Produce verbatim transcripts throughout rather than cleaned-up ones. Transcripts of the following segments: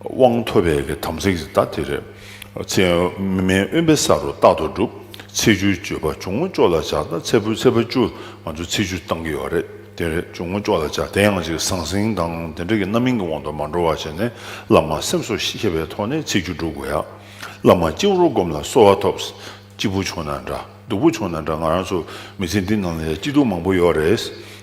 དབང་ཐོབ་པའི་གི་དམ་ཚིག་ཅིག་ད་དེ་རེད། ཚེ་མི་དམན་དབེན་པའི་ས་རུ་རྟག་ཏུ་སྒྲུབ། ཚེས་བཅུའི་སྤྱོད་པ་འཇུག་ངོགས་ཅོག་ལ་བཞག་ད་ཚེས་བཅུ་ཚེས་པ་བཅུ་ང་ཚོ་ཚེས་བཅུ་བཏང་གི་ཡོད་རེད། དེ་རེད། འཇུག་ངོགས་ཅོག་ལ་བཞག་དེ་ཡང་ཅིག་ཟང་ཟིང་དང་དེ་འདྲ་གི་རྣམ་སྨིན་གྱི་དབང་དུ་མ་འགྲོ་བ་བྱས་ནས་བླ་མ་སེམས་སུ་ཤེས་པའི་ཐོག་ནས་ཚེས་བཅུ་སྒྲུབ་དགོས་ཡ། བླ་མ་སྤྱི་བོར་བསྒོམས་ལ་གསོལ་བ་ཐོབ། སྐྱིད་པོ་བྱུང་ན་འདྲ། སྡུག་པོ་བྱུང་ན་འདྲ། ང་རང་ཚོ་མི་ཚེ་འདི་ནང་ལ་ཡང་སྐྱིད་སྡུག་མང་པོ་ཡོད་རེད།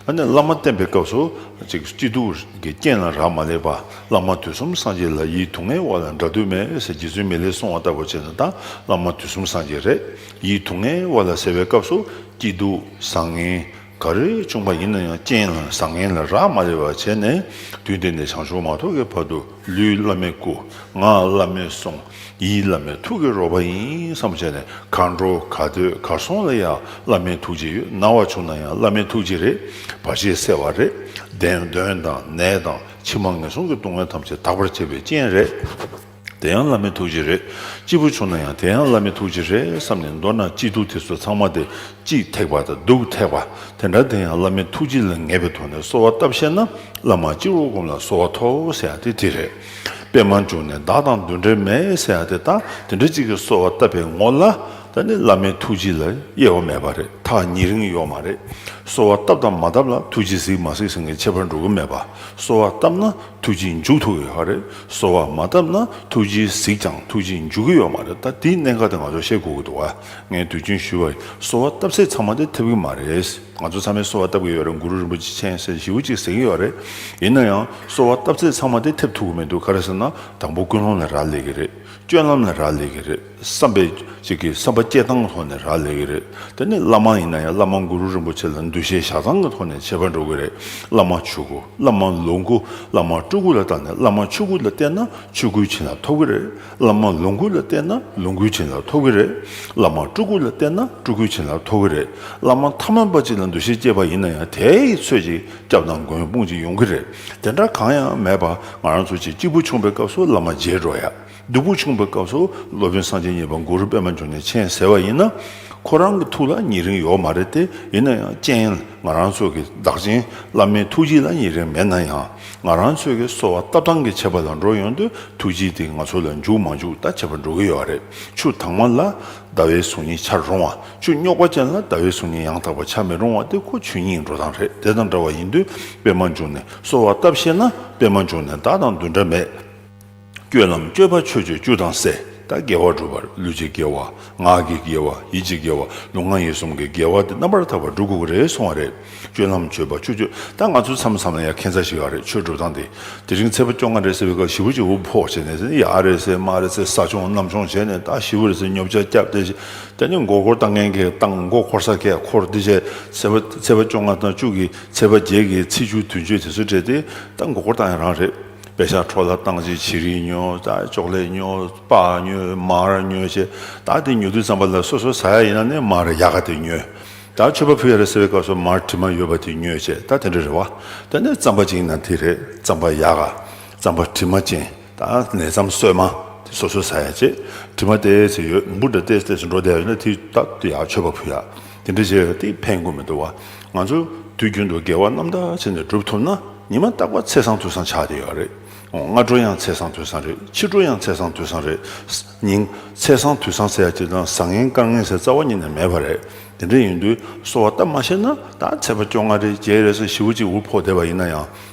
ཨ་ནི་བླ་མ་བསྟེན་པའི་སྐབས་སུ་ཅིག་སྐྱིད་སྡུག་གི་རྐྱེན་ལ་རག་མ་ལས་པ། བླ་མ་དུས་གསུམ་སངས་རྒྱས་ལ། ཡིད་དུ་ངེས་པ་ལ་འདྲ་དུ་མེད་ཟེར་རྗེ་བཙུན་མི་ལས་གསུངས་པ་ལྟ་བུ་བྱས་ན་ད་བླ་མ་དུས་གསུམ་སངས་རྒྱས་རེད། ཡིད་དུ་ངེས་པ་ལ་ཟེར་བའི་སྐབས་སུ་སྐྱིད་སྡུག་བཟང་ངན་ག་རེ་བྱུང་པ་ཡིན་ན་ཡང་རྐྱེན་ལ་བཟང་ངན་ལ་རག་མ་ལས་པ་བྱས་ནས་དུས་འདི་ནས་བྱང་ཆུབ་མ་ཐོབ་ཀྱི་བར་དུ་ལུས་བླ་མའི་སྐུ། ངག་བླ་མའི་གསུང་། ཡིད་བླ་མའི་ཐུགས་ཀྱི་རོལ་པ་ཡིན་བསམ་བྱས་ནས་གར་འགྲོ་གར་སྡོད་གར་སོང་ལ་ཡང་བླ་མའི་ཐུགས་རྗེ་ཡོད། ན་བ་བྱུང་ན་ཡང་བླ་མའི་ཐུགས་རྗེ་རེད། བར་ཆད་སེལ་བ་རེད། བདེན་དོན་དང་ནད་དང་ཕྱི་མ་ངན་སོང་གི་སྡུག་བསྔལ་ཐམས་ཅད་དག་པར་བྱེད་པའི་རྐྱེན་རེད། དེ་ཡང་བླ་མའི་ཐུགས་རྗེ་རེད། སྐྱིད་པོ་བྱུང་ན་ཡང་དེ་ཡང་བླ་མའི་ཐུགས་རྗེ་རེད་བསམ་ནས། མདོར་ན་སྐྱིད་སྡུག་དེ་ཚོ་ཚང་མ་དེ་སྐྱིད་ཐེག་པ་དང་སྡུག་ཐེག་པ་དེ་འདྲ་དེ་ཡང་བླ་མའི་ཐུགས་རྗེ་ལ་ངེས་པའི་ཐོག་ནས་གསོལ་བ་བཏབ་ཤེས་ན། བླ་མ་སྤྱི་བོར་བསྒོམས་ལ་གསོལ་བ་ཐོབ་ཟེར་ཡ་དེ་དེ་རེད། པདྨ་འབྱུང་གནས་བདག་དང་འདུ་འབྲལ་མེད་ཟེར་ཡ་དེ་ད་དེ་འདྲ་གཅིག་གི་གསོལ་བ་བཏབ་པའི་ངོ་ལ་ད་ནི་བླ་མའི་ཐུགས་རྗེ་ལ་དབྱེ་བ་མེད་པ་རེད། ཐག་ཉེ་རིང་ཡོད་མ་རེད། གསོལ་བ་བཏབ་དང་མ་བཏབ་ལ་ཐུགས་རྗེ་གཟིགས་མ་གཟིགས་ཟེར་མཁན་ཁྱད་པར་འགྲོ་གི་མེད་པ། གསོལ་བ་བཏབ་ན་ཐུགས་རྗེ་འཇུག་ཐུབ་ཀྱི་ཡོད་རེད། གསོལ་བ་མ་བཏབ་ན་ཐུགས་རྗེ་གཟིགས་ཀྱང་ཐུགས་རྗེ་འཇུག་གི་ཡོད་མ་རེད། ད་དེའི་གནད་འགག་དེ་ང་ཚོ་ཤེས་དགོས་ཀྱི་འདུག་བ། ངས་དུས་རྒྱུན་ཞུས་པ་ཡིན། གསོལ་བ་བཏབ་ཚད་ཚང་མ་དེ་ཐེབས་ཀྱི་མ་རེད། ང་ཚོ་ཚང་མས་གསོལ་བ་བཏབ་ཀྱི་ཡོད་རེད། གུ་རུ་རིན་པོ་ཆེ་མཁྱེན་ཟེར་ཞེ་པོ་ཅིག་ཟེར་གྱི་ཡོད་རེད། ཡིན་ན་ཡང་གསོལ་བ་བཏབ་ཚད་ཚང་མ་དེ་ཐེབས་ཐུབ་ཀྱི་མི་འདུག་ག་རེ་ཟེར་ན་དང་པོ་ཀུན་སློང་ལ་རག་ལས་ཀྱི་རེད། སྤྱོད་ལམ་ལ་རག་ལས་ཀྱི་རེད། བསམ་པའི་ཅིག་གི་བསམ་པ་སྐྱེ་སྟངས་ཀྱི་ཐོག་ནས་རག་ལས་ཀྱི་རེད། དེ་ནས་བླ་མ་ཡིན་ན་ཡང་བླ་མ་གུ་རུ་རིན་པོ་ཆེ་ལ་འདུ་ཤེས་བཞག་སྟངས་ཀྱི་ཐོག་ནས་ཁྱད་པར་འགྲོ་གི་རེད། བླ་མ་ཆོས་སྐུ། བླ་མ་ལོངས་སྐུ། བླ་མ་སྤྲུལ་སྐུ་ལ་བལྟས་ནས་བླ་མ་ཆོས་སྐུ་ལ་བལྟས་ན་ཆོས་སྐུའི་བྱིན་རླབས་ཐོབ་ཀྱི་རེད། བླ་མ་ལོངས་སྐུ་ལ་བལྟས་ན་ལོངས་སྐུའི་བྱིན་རླབས་ཐོབ་ཀྱི་རེད། བླ་མ་སྤྲུལ་སྐུ་ལ་བལྟས་ན་སྤྲུལ་སྐུའི་བྱིན་རླབས་ཐོབ་ཀྱི་རེད། བླ་མ་ཐ་མལ་པ་ཅིག་ལ་འདུ་ཤེས་སྐྱེས་པ་ཡིན་ན་ཡང་དེ་ཡི་ཚོད་ཅིག་སྐྱབས་དང་མགོན་དཔུང་ཅིག་ཡོང་གི་རེད། དེ་འདྲ་གང་ཡང་མེད་པ་ང་རང་ཚོ་ཅིག་སྐྱིད་པོ་བྱུང་པའི་སྐབས་སུ་བླ་མ་མཇལ་འགྲོ་ཡ། སྡུག་པོ་བྱུང་བའི་སྐབས་སུ་སློབ་དཔོན་སངས་རྒྱས་གཉིས་པ་གུ་རུ་པདྨ་འབྱུང་གནས་མཁྱེན་ཟེར་བ་ཡིན་ན། ཁོ་རང་གི་ཐུགས་ལ་ཉེ་རིང་ཡོད་མ་རེད་དེ། ཡིན་ན་ཡང་རྐྱེན་ང་རང་ཚོ་གི་བདག་ཆེན་བླ་མའི་ཐུགས་རྗེ་ལ་ཉེ་རིང་མེད་ན་ཡང་། ང་རང་ཚོའི་གི་གསོལ་བ་བཏབ་སྟངས་ཀྱི་ཁྱད་པར་ལ་འགྲོ་ཡོང་དུས་ཐུགས་རྗེ་དེ་ང་ཚོ་ལ་འཇུག་མ་འཇུག་ད་ཁྱད་པར་འགྲོ་གི་ཡོད་རེད། ཆུ་དྭངས་མ་ལ་ཟླ་བའི་གཟུགས་བརྙན་འཆར་རུང་བ། ཆུ་རྙོག་པ་ཅན་ལ་ཟླ་བའི་གཟུགས་བརྙན་ཡང་དག་པ་འཆར་མི་རུང་བ་དེ་ཁོ་ཆོས་ཉིད་འགྲོ་སྟངས་རེད། དེ་དང་འདྲ་བ་ཡིན་དུས་པདྨ་འབྱུང་གནས་གསོལ་བ་བཏབ་ཤེས་ན་པདྨ་འབྱུང་གནས་བདག་དང་འདུ་འབྲལ་མེད། སྤྱོད་ལམ་སྤྱོད་པ་ཆོས་སྤྱོད་བཅུ་དང་བསྲེ། ད་དགེ་བ་སྒྲུབ་པར་ལུས་ཀྱི་དགེ་བ། ངག་གི་དགེ་བ། ཡིད་ཀྱི་དགེ་བ། ལུས་ངག་ཡིད་གསུམ་གྱི་དགེ་བ་དེ་རྣམ་པར་དག་པར་སྒྲུབ་དགོས་ཀྱི་རེད་གསུང་བ་རེད། སྤྱོད་ལམ་སྤྱོད་པ་ཆོས་སྤྱོད། ད་ང་ཚོ་མཚམས་མཚམས་ལ་ཡང་ཁྱད་མཚར་ཞིག་ཡོད་རེད། ཆོས་སྒྲུབ་སྟངས་དེ། དེ་རིང་ཚེས་པ་བཅོ་ལྔ་རེད་ཟེར་བའི་སྐབས་ཞེ་པོ་ཅིག་འུབ་ཕོག་བྱས་ནས་ཡ་རེད་ཟེར་མ་རེད་ཟེར་ས་མཆོང་གནམ་མཆོང་བྱས་ནས་ད་ཞེ་པོ་རེད་ཟེར་ཉོབ་ཆ་བརྒྱབ་སྟེ། དེ་ནས་མགོ་སྐོར་བཏང་མཁན་གྱིས་བཏང་། མགོ་འཁོར་ས་གས་འཁོར་དེ་བྱས། ཚེས་པ་ཚེས་པ་བཅོ་ལྔ་དང་བཅུ་གི་ཚེས་པ་བརྒྱད་ཀྱི་ཚེས་བཅུ་དུས་མཆོད་དེ་ཚོ་སྤྲད་དེ་ད་མགོ་སྐོར་བཏང་ཡ་རང་རེད། པེ་ཤག་འཕྲོ་བརླག་བཏང་བྱས་བྱི་རིལ་ཉོ། ད་ཅོག་ལེ་ཉོ། སྤགས་ཉོ། མར་ཉོ་བྱས། ད་དེ་ཉོ་དུས་ཙམ་པ་ལ་སོ་སོ་ཟ་ཡ་ཡིན་ན་ནི་མར་ཡག་ག་དེ་ཉོ། ད་མཆོད་པ་ཕུལ་ཡ་རེད་ཟེར་བའི་སྐབས་སུ་མར་དྲི་མ་ཡོད་པ་དེ་ཉོ་བྱས། ད་དེ་འདྲ་རེད་བ། དེ་ནས་རྩམ་པ་ཅིག་ཡིན་ན་དེ་རེད། རྩམ་པ་ཡག་ག་རྩམ་པ་དྲི་མ་ཅན། ད་ལེགས་རྩམ་སོས་མ་དེ་སོ་སོ་ཟ་ཡ་བྱས། དྲི་མ་ཏོག་ཙམ་ཡོད། འབུ་འདྲ་ཏོག་ཙམ་འགྲོ་བསྡད་ཡོད་ན་དེ་ད་དེ་ཡག་མཆོད་པ་ཕུལ་ཡ། དེ་འདྲ་བྱས་ཡོད་དེ་ཕན་གྱི་མི་འདུག་བ། ང་ཚོ་དུས་རྒྱུན་དུ་དགེ་བ་རྣམ་དག་བྱས་ནས་སྒྲུབ་ཐུབ་ན་ཉི་མ་རྟག་པར་ཚེས་བཟང་དུས་བཟང་ཆགས་བསྡད་ཡོད་རེད། འོ། སྔ་དྲོ་ཡང་ཚེས་བཟང་དུས་བཟང་རེད། ཕྱི་དྲོ་ཡང་ཚེས་བཟང་དུས་བཟང་རེད། ཉིན་ཚེས་བཟང་དུས་བཟང་ཟེར་ཡ་ཅིག་དང་བཟང་ངན་དཀའ་ངལ་ཟེར་རྩ་བ་ཉིད་ནས་མེད་པ་རེད། དེ་འདྲ་ཡིན་དུས་གསོལ་བ་བཏབ་མ་ཤེས་ན་ད་ཚེས་པ་བཅོ་ལྔ་རེད་བརྒྱད་རེད་ཟེར་ཞེ་པོ་ཅིག་འུབ་ཕོག་བསྡད་པ་ཡིན་ན་ཡང་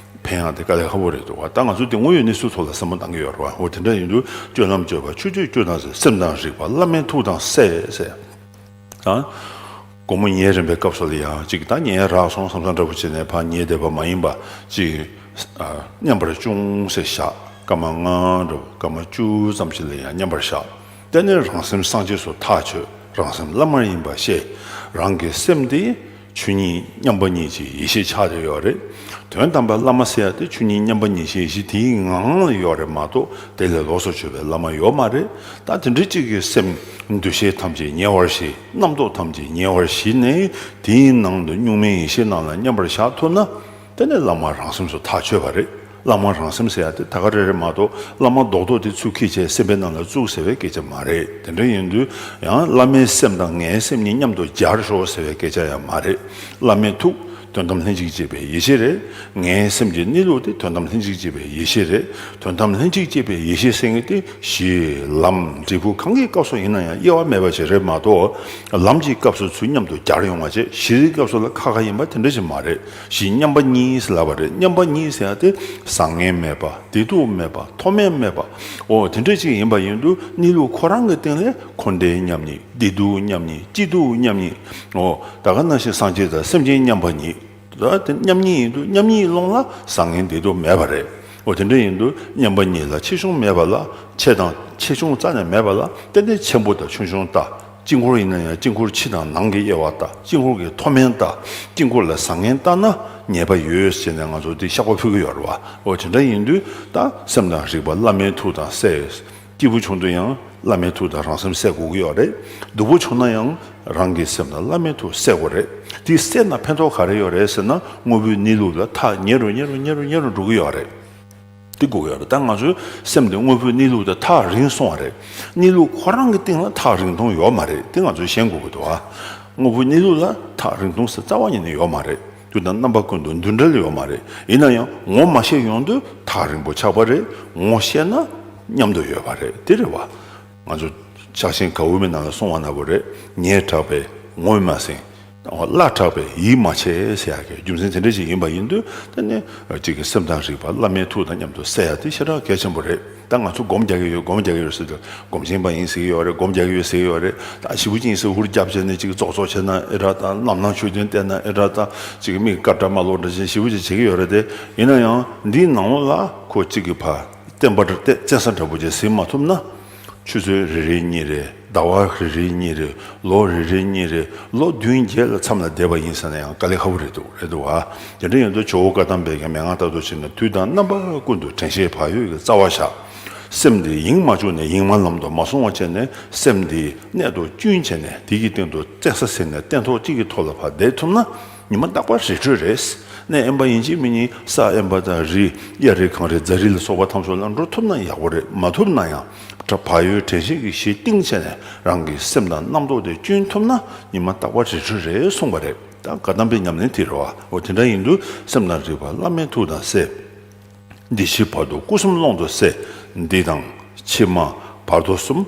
ཕན་ཡག་དེ་དཀའ་ལས་ཁག་པོ་རེད་འདུག་བ། ད་ང་ཚོ་དེ་དངོས་ཡོད་གནས་ཚུལ་ཐོག་ལ་བསམ་བློ་བཏང་གི་ཡོད་རེད་བ། འོ། དེ་འདྲ་ཡིན་དུས་སྤྱོད་ལམ་སྤྱོད་པ་ཆོས་སྤྱོད་བཅུ་དང་བསྲེ། སེམས་དང་རིག་པ་བླ་མའི་ཐུགས་དང་བསྲེ་ཟེར། ད་དགོང་མོ་ཉལ་རན་པའི་སྐབས་སུ་ལ་ཡང་ཅིག་ད་ཉལ་རག་སོང་བསམ་བསམ་འདྲ་པོ་བྱས་ནས་ཕར་ཉལ་བསྡད་པ་མ་ཡིན་པ་ཅིག་ཨ། མཉམ་པར་ཅུང་ཟད་བཞག་སྐར་མ་ལྔ་འདྲ་པོ། སྐར་མ་བཅུ་ཙམ་ཞིག་ལ་ཡང་མཉམ་པར་བཞག་དེ་ནས་རང་སེམས་སངས་རྒྱས་སུ་ཐག་ཆོད། རང་སེམས་བླ་མ་ཡིན་པ་ཤེས། རང་གི་སེམས་དེ་ཆོས་ཉིད་མཉམ་པ་ཉིད་ཀྱི་ཡེ་ཤེས་ཆགས་བསྡད་ཡོད་རེད། དོན་དམ་པར་བླ་མ་ཟེར་ཡ་དེ་ཆོས་ཉིད་མཉམ་པ་ཉིད་ཀྱི་ཡེ་ཤེས་དེའི་ངང་ལ་ཡོད་རེད་མ་གཏོགས་དེ་ལས་ལོགས་སུ་གྱུར་པའི་བླ་མ་ཡོད་མ་རེད། ད་དེ་འདྲ་གཅིག་གི་སེམས་འདུ་ཤེས་ཐམས་ཅད་ཉེ་བར་ཞི། རྣམ་རྟོག་ཐམས་ཅད་ཉེ་བར་ཞི་ནས་དེའི་ནང་དུ་གཉུག་མའི་ཡེ་ཤེས་ནང་ལ་མཉམ་པར་བཞག་ཐུབ་ན། དེ་ནས་བླ་མ་རང་སེམས་སུ་ཐག་ཆོད་པ་རེད། བླ་མ་རང་སེམས་ཟེར་ཡ་དེ་ད་ག་རེ་རེད་མ་གཏོགས་བླ་མ་རྡོག་རྡོག་དེ་ཚུར་འཁྱེར་བྱས་སེམས་པའི་ནང་ལ་བཙུགས་ཟེར་བའི་སྐད་ཆ་མ་རེད། དེ་འདྲ་ཡིན་དུས་ཡང་བླ་མའི་སེམས་དང་ངའི་སེམས་གཉིས་མཉམ་དུ་སྦྱར་ཤོག་ཟེར་བའི་སྐད་ཆ་ཡང་མ་རེད། བླ་མའི་ཐུགས་ དོན་དམ་ལྷན་ཅིག་སྐྱེས་པའི་ཡེ་ཤེས་རེད། ངའི་སེམས་ཀྱི་གནས་ལུགས་དེ་དོན་དམ་ལྷན་ཅིག་སྐྱེས་པའི་ཡེ་ཤེས་རེད། དོན་དམ་ལྷན་ཅིག་སྐྱེས་པའི་ཡེ་ཤེས་ཟེར་མཁན་དེ་གཞི་ལམ་འབྲས་བུ་གང་གི་སྐབས་སུ་ཡིན་ན་ཡང་དབྱེ་བ་མེད་པ་ཞིག་རེད་མ་གཏོགས། ལམ་གྱི་སྐབས་སུ་ཚུར་མཉམ་དུ་སྦྱར་ཡོང་བ་བྱས། གཞི་གི་སྐབས་སུ་ལ་ཁ་ཁ་ཡིན་པ་དེ་འདྲ་ཞིག་མ་རེད། གཞི་མཉམ་པ་གཉིས་ཟེར་ལབ་པ་རེད། མཉམ་པ་གཉིས་ཟེར་ཡ་དེ་བཟང་ངན་མེད་པ། བདེ་སྡུག་མེད་པ། མཐོ་དམན་མེད་པ། འོ་དེ་འདྲ་ཅིག་ཡིན་པ་ཡིན་དུས་གནས་ལུགས་ཁོ་རང་གི་སྟེང་ལ་འཁོར་འདས་མཉམ་ཉིད། བདེ་སྡུག་མཉམ་ཉིད། སྐྱིད་སྡུག་མཉམ་ཉིད། འོ་ད་ག་ནང་བཞིན་སངས་རྒྱས་དང་སེམས་ཅན་མཉམ་པ་ཉིད། ད་དེ་མཉམ་ཉིད་ཡིན་དུས་མཉམ་ཉིད་ཀློང་ལ་བཟང་ངན་བདེ་སྡུག་མེད་པ་རེད། འོ་དེ་འདྲ་ཡིན་དུས་མཉམ་པ་ཉིད་ལ་ཆེ་ཆུང་མེད་པ་ལ། ཆེ་དང་ཆེ་ཆུང་རྩ་ནས་མེད་པ་ལ། ཏན་ཏན་ཆེན་པོ་དང་ཆུང་ཆུང་ལྟ། དཀྱིལ་འཁོར་ཡིན་ན་ཡང་དཀྱིལ་འཁོར་ཕྱི་དང་ནང་གི་དབྱེ་བ་ལྟ། དཀྱིལ་འཁོར་གྱི་མཐོ་དམན་ལྟ། དཀྱིལ་འཁོར་ལ་བཟང་ངན་ལྟ་ན་ཉེས་པ་ཡོད་ཟེར་ནས་ང་ཚོ་འདི་བཤགས་པ་ཕུལ་གྱི་ཡོད་རེད་བ། འོ་དེ་འདྲ་ཡིན་དུས་ད་སེམས་དང་རིག་པ་བླ་མའི་ཐུགས་དང་བསྲེ། སྐྱིད་པོ་བྱུང་དུས་ཡང་བླ་མའི་ཐུགས་དང་རང་སེམས་བསྲེ་དགོས་ཀྱི་ཡོད་རེད། སྡུག་པོ་བྱུང་ན་ཡང་རང་གི་སེམས་དང་བླ་མའི་ཐུགས་བསྲེ་དགོས་རེད། དེ་བསྲེས་ན་ཕན་ཐོགས་ག་རེ་ཡོད་རེད་ཟེར་ན། དངོས་པོའི་གནས་ལུགས་ལ་ཐག་ཉེ་རུ་ཉེ་རུ་ཉེ་རུ་ཉེ་རུ་འགྲོ་གི་ཡོད་རེད། དེ་དགོས་ཀྱི་ཡོད་རེད། ད་ང་ཚོའི་སེམས་དེ་དངོས་པོའི་གནས་ལུགས་དང་ཐག་རིང་སོང་བ་རེད། གནས་ལུགས་ཁོ་རང་གི་སྟེང་ལ་ཐག་རིང་ཐུང་ཡོད་མ་རེད། དེ་ང་ཚོས་ཤེས་དགོས་ཀྱི་འདུག་ཨ། དངོས་པོའི་གནས་ལུགས་ལ་ཐག་རིང་ཐུང་ཟེར་རྩ་བ་ཉིད་ནས་ཡོད་མ་རེད། དུས་དང་རྣམ་པ་ཀུན་ཏུ་འདུ་འབྲལ་ཡོད་མ་རེད། ཡིན་ན་ཡང་ངོ་མ་ཤེས་ཡོང་དུས་ཐག་རིང་པོ་ཆགས་པ་རེད། ངོ་ཤེས་ན་མཉམ་དུ་ཡོད་པ་རེད། དེ་རེད་བ། ང་ཚོ་ཕྱག་ཆེན་གའུ་མའི་ནང་ལ་གསུངས་པ་ནང་བཞིན་རེད། ཉེས་དྲགས་པས་ངོ་མ་ཟིན། སླ་དྲགས་པས་ཡིད་མ་ཆེས་ཟེར་ཡག་གི་རྒྱུ་མཚན་དེ་འདྲ་ཞིག་ཡིན་པ་ཡིན་དུས། དེ་ནི་གཅིག་གི་སེམས་དང་རིག་པ་བླ་མའི་ཐུགས་དང་མཉམ་དུ་བསྲེ་ཡག་དེ་ཞེ་དྲག་གལ་ཆེན་པོ་རེད། ད་ང་ཚོ་སྒོམ་རྒྱག་གི་ཡོད། སྒོམ་རྒྱག་གི་ཡོད་ཟེར་དུས་སྒོམ་ཆེན་པ་ཡིན་ཟེར་གྱི་ཡོད་རེད། སྒོམ་རྒྱག་གི་ཡོད་ཟེར་གྱི་ཡོད་རེད། ད་ཞེ་པོ་ཅིག་ཡིན་ཟེར་ཧུར་རྒྱབ་བྱས་ནས་གཅིག་ཙོག་ཙོག་བྱས་ན་ཨེ་དྲག། ད་ལམ་སྣ་ཆོས་ཐུན་བལྟས་ན་ཨེ་དྲག། ད་གཅིག་མིག་དཀར་དྲ་དམར་ལོག་འདྲ་བྱས་ཞེ་པོ་ཅིག་བྱེད་ཀྱི་ཡོད་རེད་དེ། ཡིན་ན་ཡང་འདིའི་ནང་ལོགས་ལ་ཁོ་གཅིག་གི་ཕར་བརྟན་པ་འདྲ་བརྟན་བཙན་ས་འདྲ་པོ་ཅིག་ཟིན་མ་ཐུབ་ན། ཆུ་ཚོད་རེ་རེ་གཉིས་རེ། ཟླ་བ་རེ་རེ་གཉིས་རེ། ལོ་རེ་རེ་གཉིས་རེ། ལོ་བདུན་བརྒྱད་ལ་མཚམས་ལ་བསྡད་པ་ཡིན་ཟེར་ན་ཡང་དཀའ་ལས་ཁག་པོ་རེད་འདུག་རེད་འདུག་ཨ། དེ་འདྲ་ཡིན་དུས་ཇོ་བོ་བཀའ་གདམས་པའི་གི་མན་ངག་ལྟར་དུ་བྱས་ན། དུས་དང་རྣམ་པ་ཀུན་ཏུ་དྲན་ཤེས་བག་ཡོད་ཀྱི་རྩ་བ་བཞག། སེམས་འདི་ཡེངས་མ་བཅུག་ནས་ཡེངས་མ་ལམ་དུ་མ་སོང་བ་བྱས་ནས། སེམས་འདི་གནད་དུ་བསྐྱུན་བྱས་ནས། དེ་གི་སྟེང་དུ་བཙན་ས་ཟིན་ནས་སྟན་ཐོག་གཅིག་གི་ཐོག་ལ་ཕར་བསྡད་ཐུབ་ན། ཉི་མ་རྟག་པར་རི་ཁྲོད་རེད། གནས་དབེན་པ་ཡིན་གཅིག་མིན་གཉིས། ས་དབེན་པ་དང་རི། གཡའ་རི་གངས་རི་རྫ་རི་ལ་སོགས་པ་ཐམས་ཅད་ལ་འགྲོ་ཐུབ་ན་ཡག་པོ་རེད། མ་ཐུབ་ན་ཡང་བག་ཡོད་དྲན་ཤེས་ཀྱི་གཞི་བཏིང་བྱས་ནས། རང་གི་སེམས་དང་རྣམ་རྟོག་དེ་བསྐྱུན་ཐུབ་ན་ཉི་མ་རྟག་པར་རི་ཁྲོད་རེད་གསུངས་པ་རེད། ད་བཀའ་གདམས་པའི་ཉམས་ལེན་དེ་རེད་བ། འོ་དེ་འདྲ་ཡིན་དུས་སེམས་དང་རིག་པ་བླ་མའི་ཐུགས་དང་བསྲེ། འདི་ཕྱི་བར་དུ་སྐུ་གསུམ་ཀློང་དུ་བསྲེ། འདི་དང་ཕྱི་མ་བར་དོ་གསུམ།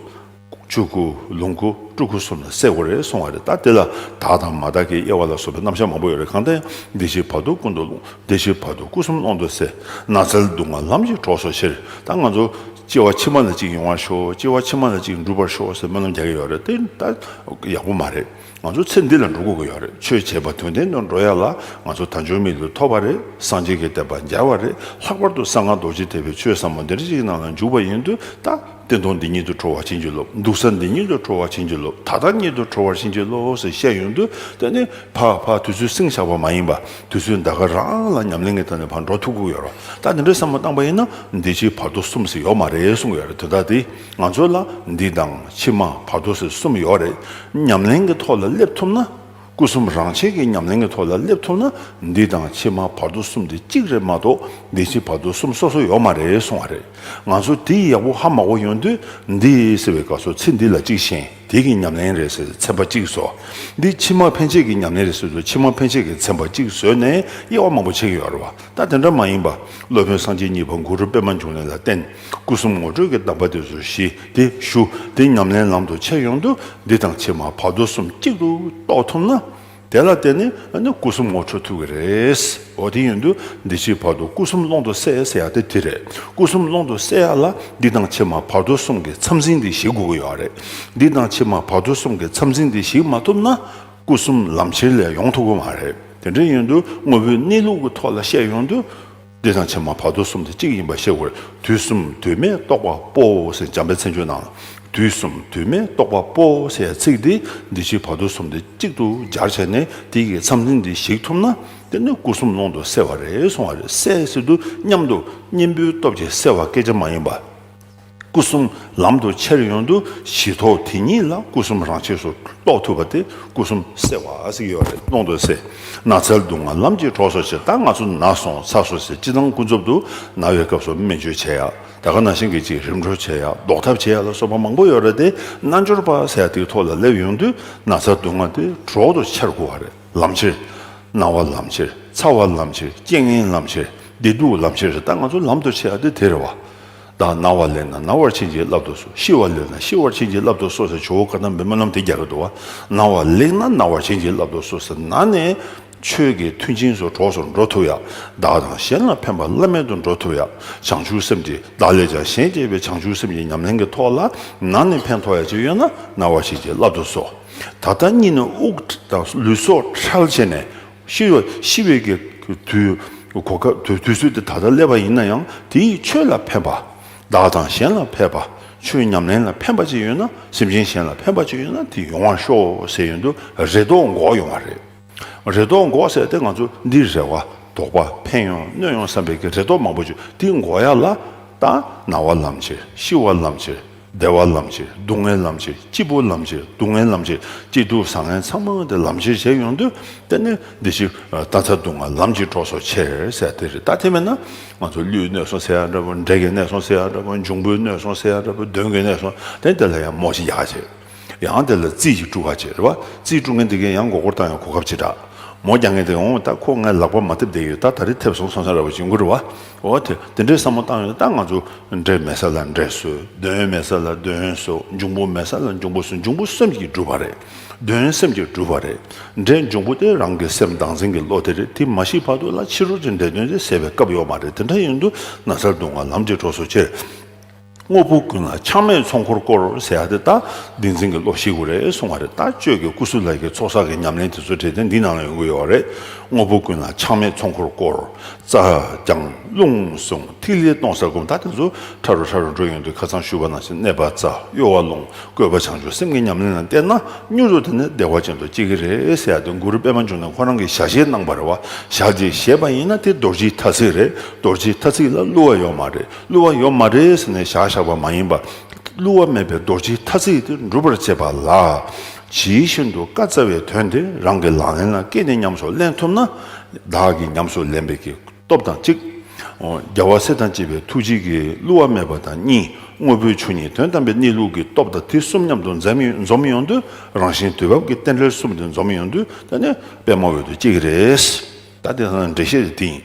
ཆོས་སྐུ་ལོངས་སྐུ་སྤྲུལ་སྐུ་གསུམ་ལ་བསྲེ་དགོས་རེད་གསུངས་པ་རེད། ད་དེ་ལ་དག་དང་མ་དག་གི་དབྱེ་བ་ལ་སོགས་པའི་རྣམ་གཞག་མང་པོ་ཡོད་རེད། གང་ལྟར་འདི་ཕྱི་བར་དོ་ཀུན་ཏུ་ཀློང་། འདི་ཕྱི་བར་དོ་སྐུ་གསུམ་ཀློང་དུ་བསྲེ། ནགས་ཚལ་སྡུག་བསྔལ་ལམ་གྱི་གྲོགས་སུ་ཤར། ད་ང་ཚོ་སྐྱེ་བ་ཕྱི་མ་ལ་གཅིག་ཡོང་བར་ཤོག། སྐྱེ་བ་ཕྱི་མ་ལ་གཅིག་འགྲུབ་པར་ཤོག་ཟེར་སྨོན་ལམ་རྒྱག་གི་ཡོད་རེད། དེ་ད་ཡག་པོ་མ་རེད། ང་ཚོ་ཚེ་འདི་ལ་འགྲོ་དགོས་ཀྱི་ཡོད་རེད། ཆོས་བྱེད་པ་དོན་ལྡན་དུ་འགྲོ་ཡ་ལ་ང་ཚོ་དལ་འབྱོར་མི་ལུས་ཐོབ་པ་རེད། སངས་རྒྱས་ཀྱི་བསྟན་པ་མཇལ་བ་རེད། ལྷག་པར་དུ་གསང་སྔགས་རྡོ་རྗེ་ཐེག་པའི་ཆོས་ཟབ་མོ་འདི་འདྲ་ཞིག་ནང་ལ་འཇུག་པ་ཡིན་དུས། ད་སྟན་ཐོག་འདི་ཉིད་དུ་གྲོལ་བར་བྱིན་གྱིས་རློབས། སྡུག་བསྔལ་འདི་ཉིད་དུ་གྲོལ་བར་བྱིན་གྱིས་རློབས། ད་ལྟ་ཉིད་དུ་གྲོལ་བར་བྱིན་གྱིས་རློབས་ཟེར་བཤད་ཡོང་དུས། དེ་ནི་ཕར་ཕར་དུས་ཚོད་བསྲིང་བཞག་པ་མ་ཡིན་པ། དུས་ཚོད་ད་ག་རང་ལ་ཉམས་ལེན་གྱི་ཐོག་ནས་ཕར་འགྲོ་ཐུབ་ཀྱི་ཡོད་རེད། ད་འདི་འདྲའི་བསམ་བློ་བཏང་པ་ཡིན་ན། འདི་ཕྱི་བར་དོ་གསུམ་ཟེར་ཡོད་མ་རེད་གསུང་གི་ཡོད་རེད། དོན་དག་དེ་ང་ཚོ་ལ་འདི་དང་ཕྱི་མ་བར་དོ་ཟེར་གསུམ་ཡོད་རེད། ཉམས་ལེན་གྱི་ཐོག་ལ་སླེབས་ཐུབ་ན། སྐུ་གསུམ་རང་ཆས་ཀྱི་ཉམས་ལེན་གྱི་ཐོག་ལ་སླེབས་ཐུབ་ན། འདི་དང་ཕྱི་མ་བར་དོ་གསུམ་དེ་གཅིག་རེད་མ་གཏོགས། འདི་ཕྱི་བར་དོ་གསུམ་སོ་སོ་ཡོད་མ་རེད་གསུང་བ་རེད། ང་ཚོ་དེ་ཡག་པོ་ཧ་མ་གོ་ཡོང་དུས། འདི་ཟེར་བའི་སྐབས་སུ་ཚེ་འདི་ལ་གཅིག་ཞེན། དེ་གི་ཉམས་ལེན་རེད་ཟེར་ཚན་པ་གཅིག་བཟོ། འདི་ཕྱི་མ་ཕན་ཆད་ཀྱི་ཉམས་ལེན་རེད་ཟེར་དུས། ཕྱི་མ་ཕན་ཆད་ཀྱི་ཚན་པ་གཅིག་བཟོས་ནས་དབྱེ་བ་མང་པོ་ཕྱེ་གི་ཡོད་རེད་བ། ད་དེ་འདྲ་མ་ཡིན་པ། སློབ་དཔོན་སངས་རྒྱས་གཉིས་པ་གུ་རུ་པདྨ་འབྱུང་གནས་ལ་བརྟེན། སྐུ་གསུམ་ངོ་སྤྲོད་ཀྱི་གདམས་པ་དེ་ཚོ་ཞུས་ཏེ་ཞུ། དེ་ཉམས་ལེན་ལམ་དུ་ཆས་ཡོང་དུས། འདི་དང་ཕྱི་མ་བར་དོ་གསུམ་གཅིག་ཏུ་རྟོགས་ཐུབ་ན། དེ་ལ་བརྟེན་ནས་ཨ་ནི་སྐུ་གསུམ་ངོ་འཕྲོད་ཐུབ་ཀྱི་རེད། འོ་དེ་ཡིན་དུས་འདི་ཕྱི་བར་དོ་སྐུ་གསུམ་ཀློང་དུ་བསྲེ་ཟེར་ཡ་དེ་དེ་རེད། སྐུ་གསུམ་ཀློང་དུ་བསྲེ་ཡ་ལ་འདི་དང་ཕྱི་མ་བར་དོ་གསུམ་གྱི་མཚམས་འཛིན་དེ་ཞིག་དགོས་ཀྱི་ཡོད་རེད། འདི་དང་ཕྱི་མ་བར་དོ་གསུམ་གྱི་མཚམས་འཛིན་དེ་ཞིག་མ་ཐུབ་ན། སྐུ་གསུམ་ལམ་ཁྱེར་ལས་ཡོང་ཐུབ་ཀྱི་མ་རེད། དེ་འདྲ་ཡིན་དུས་དངོས་པོའི་གནས་ལུགས་ཀྱི་ཐོག་ལ་བཤད་ཡོང་དུས། འདི་དང་ཕྱི་མ་བར་དོ་གསུམ་དེ་གཅིག་ཡིན་པ་ཤེས་དགོས། དུས་གསུམ་དུས་མེད་རྟོགས་པ་པོ་ཟེར། འཇམ་དཔལ་མཚན་བརྗོད་ནང་ལ། དུས་གསུམ་དུས་མེད་རྟོགས་པ་པོ་ཟེར་ཡ་ཚིག་འདི་འདི་ཕྱི་བར་དོ་གསུམ་དེ་གཅིག་ཏུ་སྦྱར་བྱས་ནས། དེ་གི་མཚམས་འཛིན་འདི་ཞིག་ཐུབ་ན། དེ་ནི་སྐུ་གསུམ་ཀློང་དུ་བསྲེ་བ་རེད་གསུང་བ་རེད། བསྲེ་ཟེར་དུས་མཉམ་དུ་གཉེན་པོའི་སྟོབས་ཀྱིས་བསྲེ་བ་སྐད་ཆ་མ་ཡིན་པ། སྐུ་གསུམ་ལམ་དུ་ཁྱེར་ཡོང་དུས། གཞི་ཐོག་དེ་ཉིད་ལ་སྐུ་གསུམ་རང་ཆས་སུ་རྟོགས་ཐུབ་པ་དེ་སྐུ་གསུམ་བསྲེ་བ་ཟེར་གྱི་ཡོད་རེད། ཀློང་དུ་བསྲེ། ནགས་ཚལ་སྡུག་བསྔལ་ལམ་གྱི་གྲོགས་སུ་ཤར། ད་ང་ཚོ་ན་སོང་ཚ་སོང་ཟེར། སྤྱིར་བཏང་ཀུན་རྫོབ་ཏུ་ན་བའི་སྐབས་སུ་སྨན་བཅོས་བྱེད་ཡ། ད་ག་ནང་བཞིན་གྱི་ཅིག་རིམ་གྲོ་བྱེད་ཡ། ཟློག་ཐབས་བྱེད་ཡ་ལ་སོགས་པ་མང་པོ་ཡོད་རེད་དེ། རྣལ་འབྱོར་པ་ཟེར་ཡ་དེའི་ཐོག་ལ་སླེབས་ཡོང་དུས། ནགས་ཚལ་སྡུག་བསྔལ་དེ་གྲོགས་སུ་འཆར་དགོས་པ་རེད། ལམ་ཁྱེར། སྣང་བ་ལམ་ཁྱེར། ཚ་བ་ལམ་ཁྱེར། རྐྱེན་ངན་ལམ་ཁྱེར། བདེ་སྡུག་ལམ་ཁྱེར་ཟེར། ད་ང་ཚོ་ལམ་དུ་ཆས་ཡ་དེ་དེ་རེད་བ། བདག་ན་བ་ལེགས་ན་ན་བར་བྱིན་གྱིས་བརླབ་ཏུ་གསོལ། ཤི་བ་ལེགས་ན་ཤི་བར་བྱིན་གྱིས་བརླབ་ཏུ་གསོལ་ཟེར། ཇོ་བོ་བཀའ་གདམས་པའི་སྨོན་ལམ་དེ་རྒྱག་གི་འདུག་བ། ན་བ་ལེགས་ན་ན་བར་བྱིན་གྱིས་བརླབ་ཏུ་གསོལ་ཟེར། ན་ནས་ཆོས་ཀྱི་མཐུན་རྐྱེན་སོགས་གྲོགས་སུ་འགྲོ་ཐུབ་ཡ། བདག་དང་གཞན་ལ་ཕན་པ་བླ་མེད་དུ་འགྲོ་ཐུབ་ཡ། བྱང་ཆུབ་སེམས་ཀྱི་བདག་ལས་ཀྱང་གཞན་གཅེས་པའི་བྱང་ཆུབ་སེམས་ཀྱི་ཉམས་ལེན་གྱི་ཐོག་ལ་ན་ནས་ཕན་ཐོགས་ཡ་ཅིག་ཡོད་ན་ན་བར་བྱིན་གྱིས་བརླབ་ཏུ་གསོལ། ད་ལྟ་གཉིད་ནས་དབུགས་དང་ལུས་སྲོག་འཕྲལ་བྱས་ནས་ཤི་བ་ཤི་བའི་གི་དུས་གོ་སྐབས་དུས་དུས་ཚོད་དེ་ད་ལྟ་སླེབས་པ་ཡིན་ན་ཡང་དེ་ཡིས་ཆོས་ལ་ཕན་པ། བདག་དང་གཞན་ལ་ཕན་པ། ཆོས་ཉམས་ལེན་ལ་ཕན་པ་ཅིག་ཡོད་ན། སེམས་ཅན་གཞན་ལ་ཕན་པ་ཅིག་ཡོད་ན་དེ་ཡོང་བར་ཤོག་ཟེར་ཡོང་དུས་རེ་དོགས་འགོག་ཡོང་བ་རེད། རེ་དོགས་འགོག་ཟེར་ཏེ་ང་ཚོ་འདི་རེ་བ་དོགས་པ་ཕན་ཡོང་གནོད་ཡོང་བསམ་པའི་གི་རེ་དོགས་མང་པོ་ཅིག་དེ་འགོག་ཡ་ལ་ད་ན་བ་ལམ་ཁྱེར། ཤི་བ་ལམ་ཁྱེར། བདེ་བ་ལམ་ཁྱེར། སྡུག་བསྔལ་ལམ་ཁྱེར། སྐྱིད་པོ་ལམ་ཁྱེར། སྡུག་བསྔལ་ལམ་ཁྱེར། སྐྱིད་སྡུག་བཟང་ངན་ཚང་མ་དེ་ལམ་ཁྱེར་བྱས་ཡོང་དུས་དེ་ནི་བདེ་སྐྱིད་ལྟ་ཚར་སྡུག་བསྔལ་ལམ་གྱི་གྲོགས་སུ་ཁྱེར་ཟེར་དེ་རེད། ད་དེ་མེད་ན་ང་ཚོ་ཀླུའི་གནོད་སོང་ཟེར་ཡ་འདྲ་པོ། འདྲེ་གི་གནོད་སོང་ཟེར་ཡ་འདྲ་པོ། འབྱུང་པོའི་གནོད་སོང་ཟེར་ཡ་འདྲ་པོ། གདོན་གྱི་གནོད་སོང་དེ་དེ་ལ་ཡང་མོ་ཞིག་ཡག་བྱས། ཡང་དེ་ལ་རྩིས་ཀྱི་དཀྲུག་ཁ་བྱེད་རེད་བ། རྩིས་དཀྲུག་མཁན་དེ་གས་ཡང་མགོ་སྐོར་བཏང་ཡང་གོ་སྐབས་ཅི་དྲག་མོ་རྒྱག་མཁན་དེ་འོང་ད་ཁོ་ངའི་ལག་པ་མ་ཐེབས་བསྡད་ཡོད། ད་ད་རེས་ཐེབས་སོང་བསམ་ས་འདྲ་བ་ཅིག་ཡོང་གི་རེད་བ། འོ་དེ་དེ་འདྲའི་བསམ་བློ་བཏང་ཡོད། ད་ང་ཚོ་འདྲེ་མེད་ས་ལ་འདྲེ་གསོད། གདོན་མེད་ས་ལ་གདོན་གསོད། འབྱུང་པོ་མེད་ས་ལ་འབྱུང་པོ་གསོད། འབྱུང་པོ་སེམས་ཀྱིས་གྲུབ་པ་རེད། གདོན་སེམས་ཀྱིས་གྲུབ་པ་རེད། འདྲེ་འབྱུང་པོ་དེ་རང་གི་སེམས་བདག་འཛིན་གྱི་བློ་དེ་རེད། དེ་མ་ཤི་བར་དུ་ལ་ཕྱི་རོལ་གྱི་འདྲེ་གདོན་དེ་ཟད་པའི་སྐབས་ཡོད་མ་རེད། དེ་འདྲ་ཡིན་དུས་ན་ཚ་སྡུག་བསྔལ་ལམ་གྱི་གྲོགས་སུ་ཁྱེར། དངོས་པོ་ཀུན་ལ་ཆགས་མེད་ཚོགས་འཁོར་བསྐོར་ཟེར་ཡ་དེ་ད་བདེན་འཛིན་གྱི་བློ་ཤེས་དགོས་རེད་གསུང་བ་རེད། ད་གཅོད་ཀྱི་སྐུ་གཟུགས་ལ་གི་ཚོགས་བསགས་ཀྱི་ཉམས་ལེན་དེ་ཚོ་འབྲས་དེ་འདི་ནང་ལ་ཡོང་གི་ཡོད་རེད། དངོས་པོ་ཀུན་ལ་ཆགས་མེད་ཚོགས་འཁོར་བསྐོར། རྩ་བརྐྱང་རླུང་བཟུང་ཐིག་ལེ་སྟོང་གསལ་སྒོམ། ད་དེ་ཚོ་ཕྲ་རུ་ཕྲ་རུ་འགྲོ་ཡོང་དུས་ཁ་སང་ཞུས་པ་ནང་བཞིན་གནས་པ་རྩ་གཡོ་བ་རླུང་བཀོད་པ་བྱང་ཆུབ་སེམས་ཀྱི་ཉམས་ལེན་ལ་བརྟེན་ན་མྱུར་དུ་དེ་ནི་བདེ་བ་ཅན་དུ་སྐྱེ་གི་རེད་ཟེར་ཡ་དེ་གུ་རུ་པད་མ་འབྱུང་གནས་ཁོ་རང་གིས་ཞལ་བཞེས་གནང་བ་རེད་བ། ཞལ་གྱིས་བཞེས་པ་ཡིན་ན་དེ་རྡོ་རྗེའི་ཐ་ཚིག་རེད། རྡོ་རྗེའི་ཐ་ཚིག་ལ་བསླུ་བ་ཡོད་མ་རེད། བསླུ་བ་ཡོད་མ་རེད་ཟེར་ནས་བཞག་བཞག་པ་མ་ཡིན་པ། བསླུ་བ་མེད་པའི་རྡོ་རྗེའི་ཐ་ཚིག་དེ་འགྲུབ་པར་བྱེད་པ་ལ། ཇི་བཞིན་དུ་བཀའ་སྩལ་བའི་དོན་དེ་རང་གི་ལག་ལེན་ལ་བཀལ་ནས་ཉམས་སུ་ལེན་ཐུབ་ན། བདག་གིས་ཉམས་སུ་ལེན་པའི་གི་སྟོབས་དང་གཅིག་རྒྱལ་བ་སྲས་དང་བཅས་པའི་ཐུགས་རྗེ་གིས་བསླུ་བ་མེད་པ་དང་གཉིས། དངོས་པོའི་ཆོས་ཉིད་དོན་དམ་པའི་གནས་ལུགས་ཀྱི་སྟོབས་དང་དེ་གསུམ་མཉམ་དུ་འཛོམས་ཡོང་དུས་རང་བཞིན་དུས་བབ་ཀྱི་རྟེན་འབྲེལ་གསུམ་དེ་འཛོམས་ཡོང་དུས་ད་ནི་པད་མ་འོད་དུ་སྐྱེ་གི་རེད། ད་དེ་ཚང་འགྲེལ་བཤད་དེ་ཡིན།